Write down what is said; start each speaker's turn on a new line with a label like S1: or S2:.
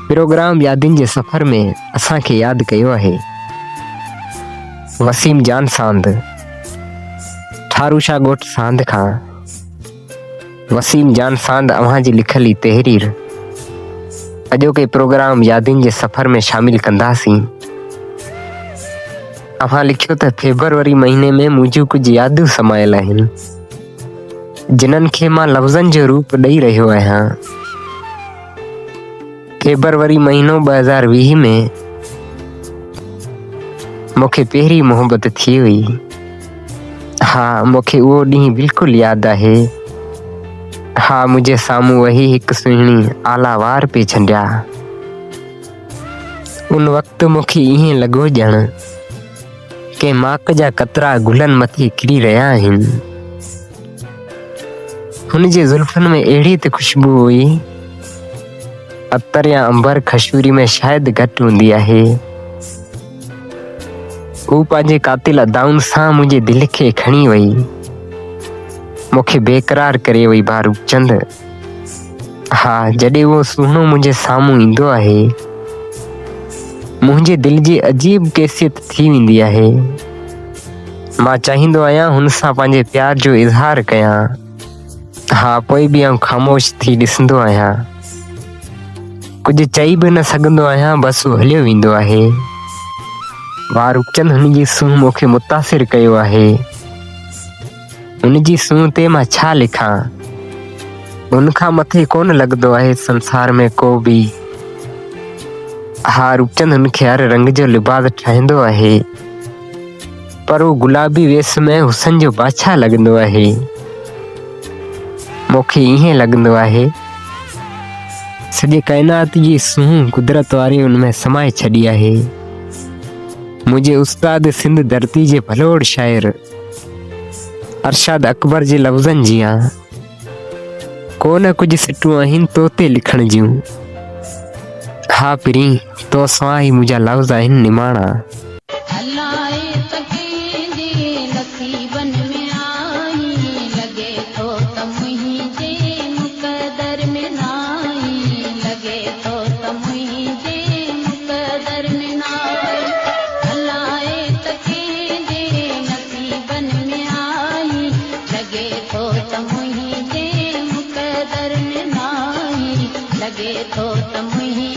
S1: Programme يادين جي سفر ۾ اسان کي ياد ڪيو آهي. وسيم جان ساند، ٺاروشاه ڳوٺ ساند کان. وسيم جان ساند اوهان جي لکيل هي تحرير اڄوڪي پروگرام يادين جي سفر ۾ شامل ڪنداسين. اوهان لکيو ته فيبروري مهيني ۾ منهنجون ڪجهه يادون سمايل آهن، جنھن کي مان لفظن جو روپ ڏئي رهيو آهيان. فيبروري مهينو 2020 ۾ مون کي پهرين محبت ٿي هئي. ها، مون کي اهو ڏينهن بلڪل ياد آهي. ها، منهنجي سامهون ويهي هڪ سهڻي آلا وار پئي ڇنڊيا. ان وقت مون کي ائين لڳو ڄڻ ڪنهن ماڪ جا قطرا گلن مٿي ڪري رهيا آهن. هن جي زلفن ۾ اهڙي ته خوشبو هئي، عطر يا عنبر خشوري ۾ شايد گهٽ هوندي آهي. هو پنهنجي قاتل ادائن سان منهنجي دل کي کڻي وئي. مون کي بيقرار ڪري وئي ڀاء روپچند. ها، جڏهن اهو سهڻو منهنجي سامهون ايندو آهي، منهنجي دل جي عجيب ڪيفيت ٿي ويندي آهي. مان چاهيندو آهيان هن سان پنهنجي پيار جو اظهار ڪيان. ها، پوء به آئون خاموش ٿي ڏسندو آهيان. ڪجهه چئي به نه سگهندو آهيان، بس هو هليو ويندو آهي. واهه روپچند، هن جي سونهن مون کي متاثر ڪيو آهي. هن جي سونهن تي مان ڇا لکان؟ هن کان مٿي ڪونه لڳندو آهي سنسار ۾ ڪو به. ها روپچند هن کي هر رنگ جو لباس ٺاهيندو آهي، پر هو گلابي ويس ۾ حسن جو بادشاهه لڳندو آهي. مون کي ائين لڳندو آهي، سڄي ڪائنات جي سونهن قدرت واري ان ۾ سمائي ڇڏي آهي. منهنجي استاد سنڌ ڌرتي جي ڀلوڙ شاعر ارشاد اڪبر جي لفظن جيان ڪو نه ڪجهه سٽون آهن تو تي لکڻ جون. ها پرين، تو سوا هي منهنجا لفظ آهن نماڻا.
S2: الائي ته ڪنهن جي نصيبن ۾ آهين، لڳي ٿو ته منهنجي مقدر ۾ ناهين، لڳي ٿو ته منهنجي مقدر ۾ ناهين، الائي ته ڪنهن جي نصيبن ۾ آهين، لڳي ٿو ته منهنجي مقدر ۾ ناهين، لڳي ٿو ته منهنجي.